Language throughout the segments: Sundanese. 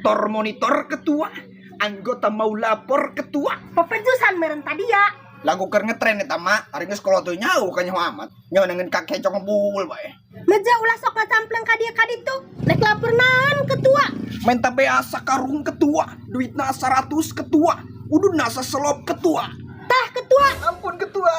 Kantor monitor ketua, anggota mau lapor ketua. Pepejusan meureun tadi ya. Lagu keur ngetren eta mah, ari geus kolot teu nyaho ka nyaho amat. Nyaho ngeun kakek cong ngebul bae. Meja ulah sok ngacampleng ka dieu ka ditu. Nek lapor naon ketua? Menta bea sakarung ketua, duitna 100 ketua, ududna saselop ketua. Tah ketua, Ampun ketua.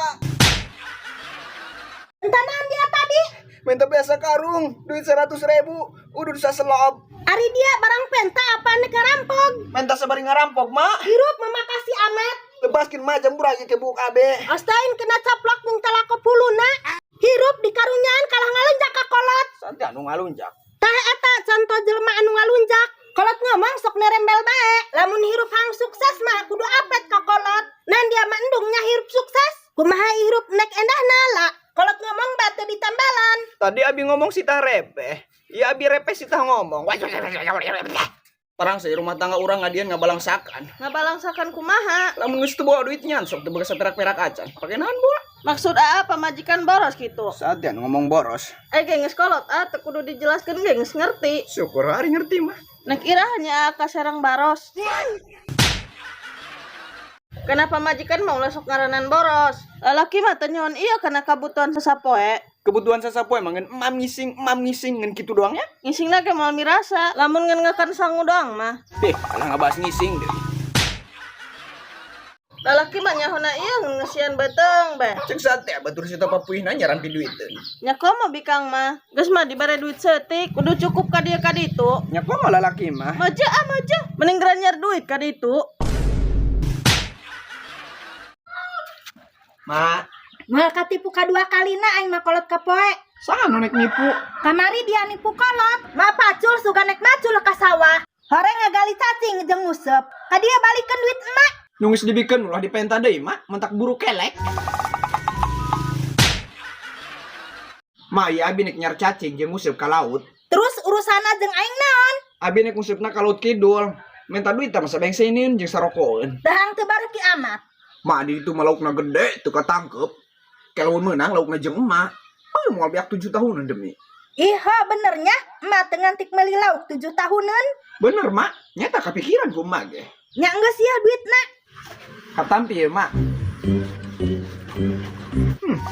Entah naon dia tadi? Minta bea sakarung, duit 100 ribu, udud saselop. Ari dia barang penta apa nek ngarampok? Menta sabari ngarampok, mak. Hirup memakasih amat. Lepaskin mah jambur aja ke buk abe. Ostain kena caplok jeung talako puluna. Hirup di karunyaan kalah ngalunjak ka kolot. Santai anu ngalunjak. Tah eta contoh jelema anu ngalunjak. Kolot ngomong sok nerembel bae. Lamun hirup hang sukses mah kudu apet ka kolot. Nan dia mah endungnya hirup sukses. Kumaha hirup nek endahna lah. Kolot ngomong batu ditambalan. Tadi abi ngomong sita repeh. Iya abi repeh sita ngomong. Perang sih rumah tangga orang ngadian ngabalangsakan. Ngabalangsakan kumaha? Lamun geus teu bawa duitnya sok teu boga saperak-perak acan. Pake naon bawa? Maksud aa pamajikan boros gitu. Saat ngomong boros. Eh geus kolot ah teu kudu dijelaskeun ge geus ngerti. Syukur hari ngerti mah. Nek ira hanya aa kaserang baros. Kenapa majikan mau ulah sok ngaranan boros? Lalaki mah teu nyaon ieu kana kabutuhan sasapoe. Kebutuhan sasapoe emang ngan emam ngising ngan kitu doang ya? Ngisingna ge moal mirasa, lamun ngan ngakan sangu doang mah. Eh, kalah ngabahas ngising deui. Lalaki mah nyahona ieu ngeusian beuteung bae. Cek sate batur sita papuihna nyarampi duiteun. Nya komo bikang mah. Geus mah dibere duit seeutik, kudu cukup ka dieu ka ditu. Nya komo lalaki mah. Maja ah maja, mending geranyar duit ka ditu. Ma, Moal katipu kadua kalina aing mah kolot kapoe. saha nu nek nipu? Kamari dia nipu kolot. Ma pacul suga nek macul ka sawah. Horeng ngagali cacing jeung nguseup. Ka dia balikeun duit emak. Nu geus dibikeun ulah dipenta deui mah, mentak buru kelek. Ma, ieu abi nek nyar cacing jeung nguseup ka laut. Terus urusana jeung aing naon? Abi nek ngusupna ka laut kidul. Minta duit tah masa bengsenin jeung sarokoeun. Dahang teu bareuki amat. Ma di ditu mah laukna gede teu katangkep. Kalamun meunang laukna jeung emak. Oh, moal beak 7 tahunan demi. Ih, benernya emak teu ngantik meuli lauk 7 tahunan. Bener, Mak. Nyata kapikiran ku emak ge. Nya geus yeuh duitna. Katampi ye, Mak.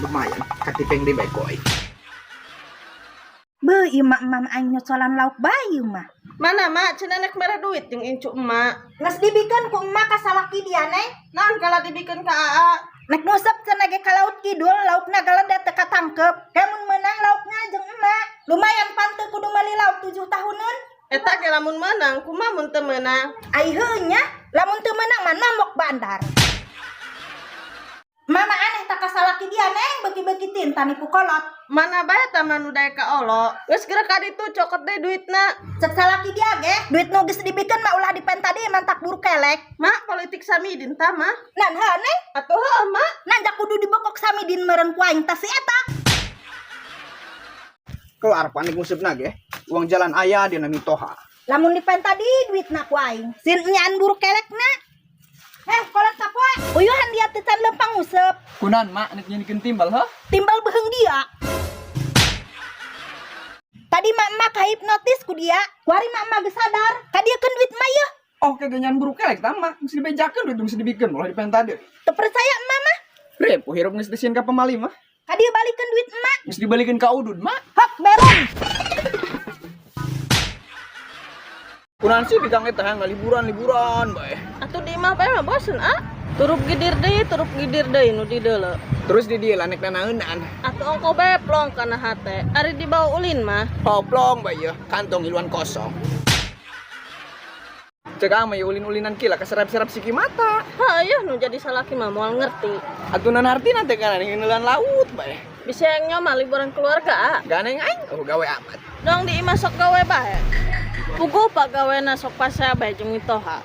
Lumayan. Katipeng deui bae ku aing. Beuh, ieu mah emam aing nyocolan lauk bae ieu mah. Mana mak cenah nek mere duit jeung incu emak. Geus dibikeun ku emak ka salaki dia neng. Naon kala dibikeun ka aa? Nek nguseup cenah ge ka laut kidul, laukna galede teu katangkep. Kemun meunang laukna jeung emak. Lumayan pan teu kudu meuli lauk 7 tahuneun. Eta ge lamun meunang, kumaha mun teu meunang? Ai heueuh nya, lamun teu meunang mah nombok bandar. Mama aneh tak kasalaki dia neng beuki-beuki tinta nipu kolot. Mana bae tah mah nu daek ka olo. Geus geura ka ditu cokot deui duitna. Cek salaki dia ge, duit nu geus dibikeun mah ulah dipenta deui mantak buru kelek. Mak politik Samidin tah mah. Nan heuh neng, Atuh heueuh mak. nanjak kudu dibokok Samidin meureun ku aing tah si eta. Kelar panik ngusupna ge. Uang jalan aya dina mitoha. Lamun dipenta deui duitna ku aing. Sin nyaan buru kelekna. Kolot kapoe. Uyuhan dia teu can lempang nguseup. Kunan mak nek nyieunkeun timbal heuh? Timbal beuheung dia. Tadi mak emak kahipnotis ku dia. Kuari mak emak geus sadar. Ka dieu keun duit mah yeuh. Oh, keganyan buru kelek tah mah. Geus dibejakeun duit geus dibikeun ulah dipenta deui. Teu percaya emak mah. Repo hirup geus disieun ka pamali mah. Ka dieu balikeun duit emak. Geus dibalikeun ka udud mah. Hok beron. Kunaon sih bikang eta ngaliburan-liburan bae. Atuh di imah bae mah bosen ah. Turup gidir deui, turup gidir deui nu di deuleu. Terus di dieu lah nek nanaeunan. Atuh ongko bae plong kana hate. Ari dibawa ulin mah. Poplong bae yeuh, kantong iluan kosong. Cek ama ye ulin-ulinan kila kaserap-serap siki mata. Ha ieu nu jadi salaki mah moal ngerti. Atuh nan hartina teh kana ngeulan laut bae. Bisa yang nyoma liburan keluarga ah. Ganeng aing, oh gawe amat. Dong di imah sok gawe bae. Puguh pak gawena sok pasea bae jeung mitoha.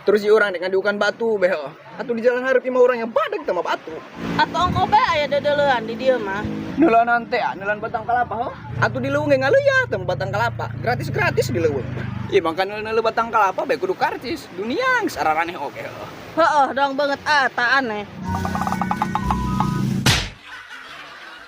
Terus si urang nek ngadukan batu bae heuh. Atuh di jalan hareup imah urang yang badeg teh mah batu. Atuh ongko bae aya dedeleuan di dieu mah. Neulanan teh ah, neulan batang kalapa heuh. Atuh di leuweung ge ngaleuya teh mah batang kalapa. Gratis-gratis di leuweung. Ieu mangka neuleuh batang kalapa bae kudu karcis. Dunia geus araraneh oge heuh. Heueuh dong banget ah tak aneh.